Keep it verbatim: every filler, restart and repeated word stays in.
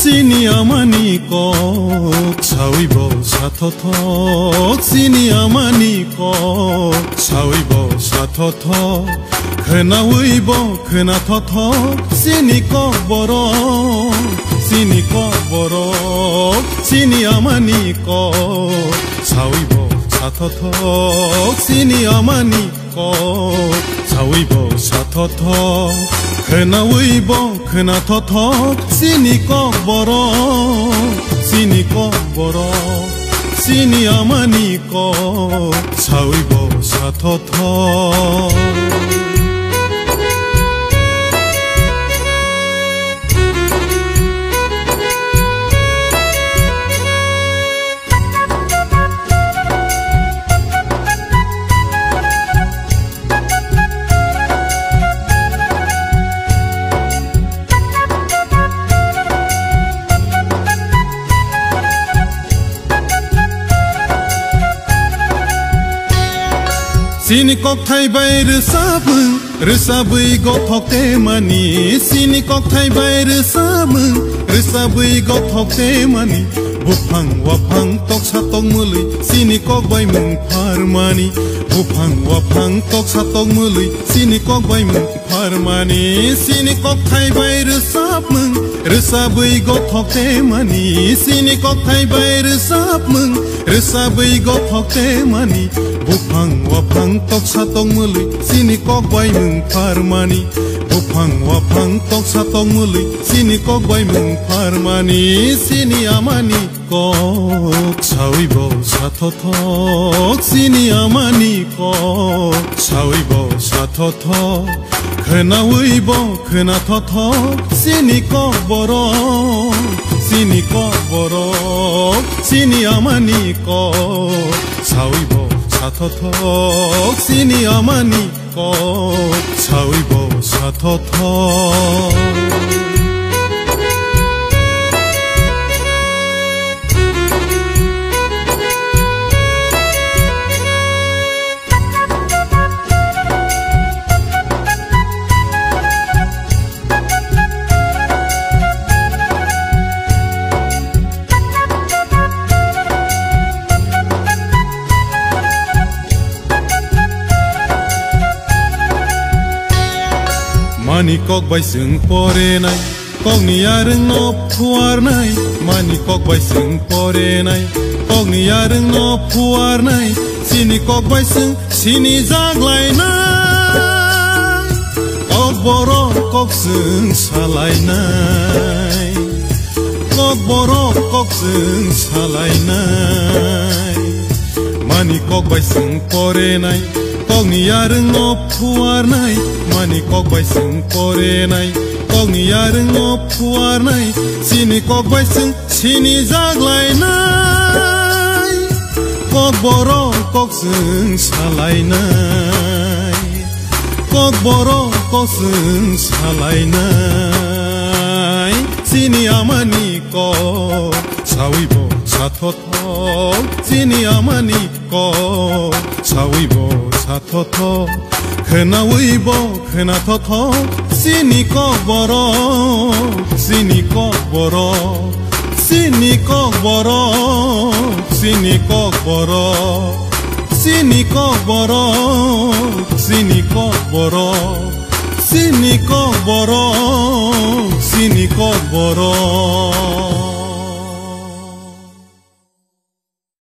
Chini amani kok sawi bo sathothok, chini amani kok sawi bo sathothok, khwnawi bo khwnathothok, chini kok borok, chini kok borok, chini amani kok sawi bo sathothok, chini amani kok sawi bo sathothok, khwnawi bo khwnathothok, chini kok borok, chini kok borok, chini amani kok sawi bo sathothok. Chini kokthai bai rwchapmung, rwchapwi gothok temani. Chini kokthai bai rwchapmung, rwchapwi gothok temani. Buphang waphang toksa tokmwlwi, chini kok bai mung pharmani. Buphang waphang toksa tokmwlwi, chini kok bai mung pharmani. Chini kokthai bai rwchapmung, rwchapwi gothok temani. Chini kokthai bai rwchapmung, rwchapwi gothok temani. Buphang waphang toksa tokmwlwi, chini kok bai mung pharmani. Buphang waphang toksa tokmwlwi, chini kok bai mung pharmani. Chini amani kok sawi bo sathothok, chini amani kok sawi bo sathothok, khwnawi bo khwnathothok, chini kok borok, chini kok borok, chini amani kok sawi bo sathothok, chini amani kok sawi bo sathothok. Mani kok bai chwng porenai, kokni yarwngno phuarnai. Mani kok bai chwng porenai, kokni yarwngno phuarnai. Chini kok bai chwng sinijak lainai, kok borok kok chwng salainai. Kok borok kok chwng salainai. Mani kok bai chwng porenai, kokni yarwngno phuarnai. Mani kok bai chwng porenai, kokni yarwngno phuarnai. Chini kok bai chwng sinijak lainai, kok borok kok chwng salainai. Kok borok kok chwng salainai. Chini amani kok sawi bo sathothok, chini amani kok sawi bo sathothok, khwnawi bo khwnathothok, chini kok borok, chini kok borok, chini kok borok, chini kok borok. Chini kok borok, chini kok borok, chini kok borok, chini kok borok.